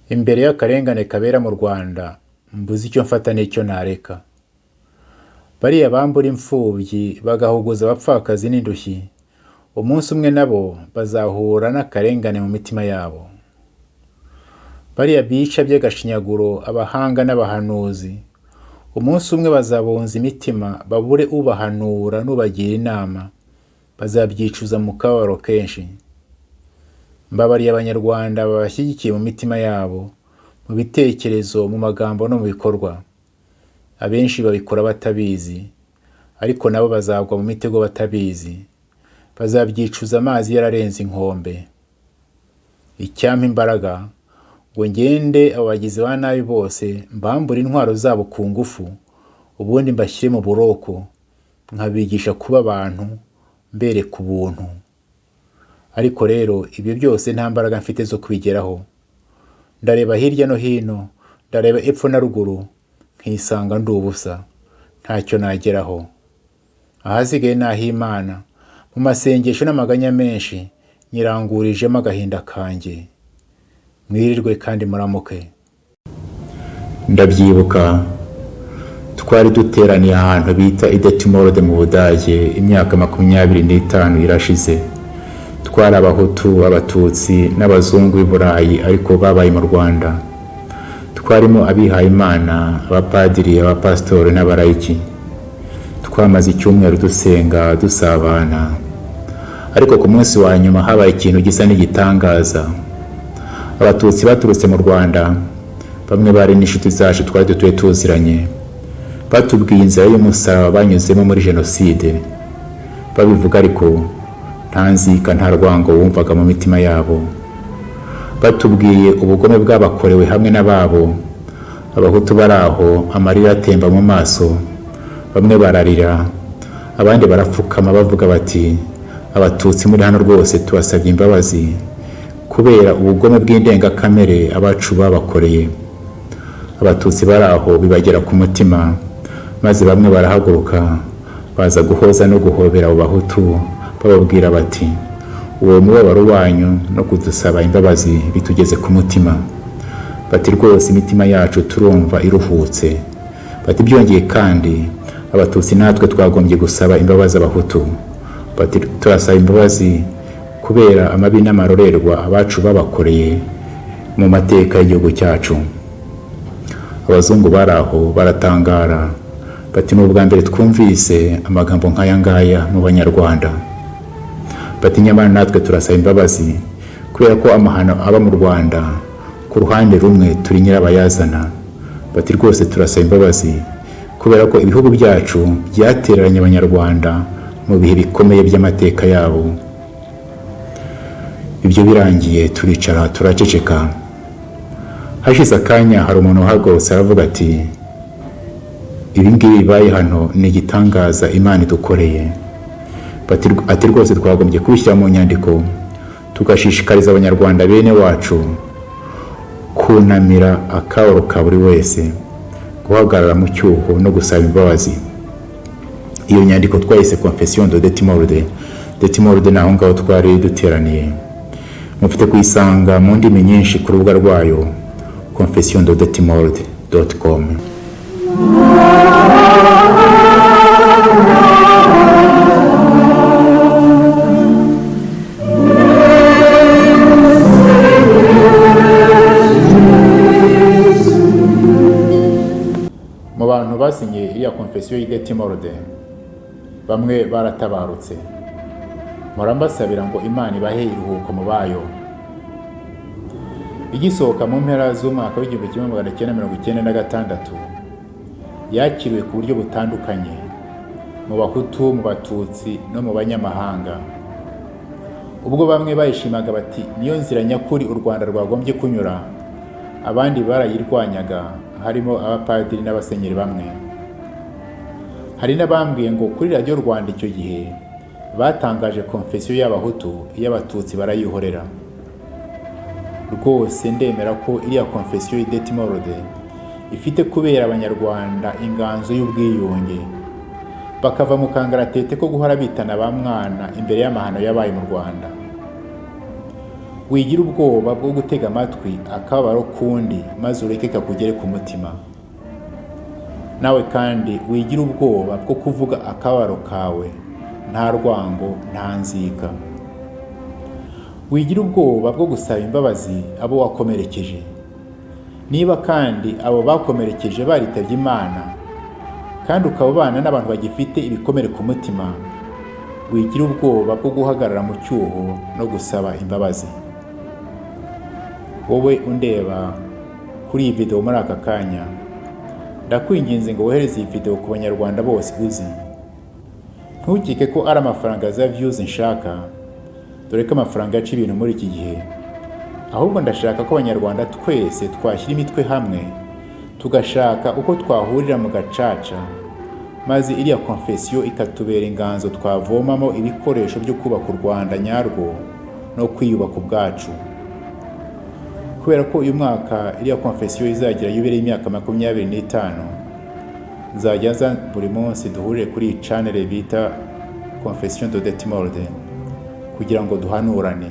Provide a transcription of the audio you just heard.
Imbere y'akarengane kabera mu Rwanda, mbuze icyo mfata n'icyo nareka. Bariya bambura imfubyi, bagahuguza abapfakazi n'indushyi, umunsi umwe nabo bazahura n'akarengane mu mitima yabo. Bariya bica by'agashinyaguro abahanga n'abahanuzi, umunsi umwe bazabunza imitima, babure ubahanura n'ubagira inama, bazabyicuza mu kababaro kenshi. Mbabariye Abanyarwanda babashyigikiye mu mitima yabo, mu bitekerezo, mu magambo no mu bikorwa. Abenshi babikora batabizi, ariko nabo bazagwa mu mitego batabizi, bazabyicuza amazi yararenze inkombe. Icyampa imbaraga ngo ngende abo bagizi ba nabi bose mbambure intwaro zabo ku ngufu, ubundi mbashyire mu buroko, nkabigisha kuba abantu, mbereka ubuntu. Ariko rero ibyo byose nta mbaraga mfite zo kubigeraho. Ndareba hirya no hino, ndareba epfo na ruguru, nkisanga ndi ubusa, ntacyo nageraho. Ahasigaye ni ah'Imana, mu masengesho n'amaganya menshi nyirangurijemo agahinda kanjye. Mwirirwe kandi muramuke. Ndabyibuka twari duteraniye ahantu bita i Detmold mu Budage, imyaka 25 irashize. Twari Abahutu, Abatutsi n'abazungu b'i Burayi ariko babaye mu Rwanda. Twarimo abihayimana, abapadiri, abapasitori n'abarayiki. Twamaze icyumweru dusenga, dusabana, ariko ku munsi wa nyuma habaye ikintu gisa n'igitangaza. Abatutsi baturutse mu Rwanda, bamwe bari n'inshuti zacu twari dutuye tuziranye, batubwiye inzira y'umusaraba banyuzemo muri jenoside. Babivuga ariko nta nzika, nta rwango wumvaga mu mitima yabo. Batubwiye ubugome bwabakorewe hamwe n'ababo. Abahutu bari aho, amarira atemba mu maso, bamwe bararira, abandi barapfukama, bavuga bati: "Abatutsi muri hano rwose tubasabye imbabazi kubera ubugome bw'indengakamere abacu babakoreye." Abatutsi bari aho bibagera ku mutima, maze bamwe barahaguruka, baza guhoza no guhobera abo Bahutu, bababwira bati: "Uwo mubabaro wanyu no kudusaba imbabazi bitugeze ku mutima." Bati: "Rwose imitima yacu turumva iruhutse." Bati: "Byongeye kandi, Abatutsi natwe twagombye gusaba imbabazi Abahutu." Bati: "Turasaba imbabazi kubera amabi n'amarorerwa abacu babakoreye mu mateka y'igihugu cyacu." Abazungu bari aho baratangara, bati: "Ni ubwa mbere twumvise amagambo nk'aya ngaya mu Banyarwanda." Bati: "Nyamara natwe turasaba imbabazi kubera ko amahano aba mu Rwanda, ku ruhande rumwe turi nyirabayazana." Bati: "Rwose turasaba imbabazi kubera ko ibihugu byacu byatereranye Abanyarwanda mu bihe bikomeye by'amateka yabo." Ibyo birangiye, turicara, turaceceka. Hashize akanya hari umuntu uhagurutse, aravuga ati: "Ibi ngibi bibaye hano ni igitangaza Imana idukoreye." Ati: "Rwose twagombye kubishyira mu nyandiko, tugashishikariza Abanyarwanda bene wacu kunamira akababaro ka buri wese, guhagarara mu cyuho no gusaba imbabazi." Iyo nyandiko twayise Confession de Detmold. Detmold ni aho ngaho twari duteraniye. Mufite kuyisanga mu ndimi nyinshi ku rubuga rwayo, confessiondedetmold.com. Mu bantu basinye iriya Confession y'i Detmold, bamwe baratabarutse. Mpora mbasabira ngo Imana ibahe iruhuko mu bayo. Igisohoka mu mpera z'umwaka w'1996, yakiriwe ku buryo butandukanye mu Bahutu, mu Batutsi no mu banyamahanga. Ubwo bamwe bayishimaga bati: "Niyo nzira nyakuri u Rwanda rwagombye kunyura", abandi barayirwanyaga, harimo abapadiri n'abasenyeri bamwe. Hari n'abambwiye ngo kuri Radiyo Rwanda icyo gihe batangaje Confession y'Abahutu, iy'Abatutsi barayihorera. Rwose ndemera ko iriya Confession y'i Detmold ifite kubera Abanyarwanda inganzo y'ubwiyunge, bakava mu kangaratete ko guhora bitana ba mwana imbere y'amahano yabaye mu Rwanda. Wigira ubwoba bwo gutega amatwi akababaro k'undi maze ureke kakugere ku mutima. Nawe kandi wigira ubwoba bwo kuvuga akababaro kawe, nta rwango, nta nzika. Wigira ubwoba bwo gusaba imbabazi abo wakomerekeje. Niba kandi abo bakomerekeje baritabye Imana, kandi ukaba ubana n'abantu bagifite ibikomere ku mutima, wigira ubwoba bwo guhagarara mu cyuho no gusaba imbabazi. Wowe undeba kuri iyi video muri aka kanya, ndakwinginze ngo wohereze iyi video ku Banyarwanda bose uzi. Ntukeke ko ari amafaranga za views nshaka, dore ko amafaranga aca ibintu muri iki gihe. Ahubwo ndashaka ko Abanyarwanda twese twashyira imitwe hamwe, tugashaka uko twahurira mu gacaca, maze iriya confession ikatubera inganzo twavomamo ibikoresho byo kubaka u Rwanda nyarwo no kwiyubaka ubwacu. Kubera ko uyu mwaka iriya confession izagira yubile y'imyaka 25, nzajya nza buri munsi duhurire kuri iyi channel bita Confession de Detmold kugira ngo duhanurane.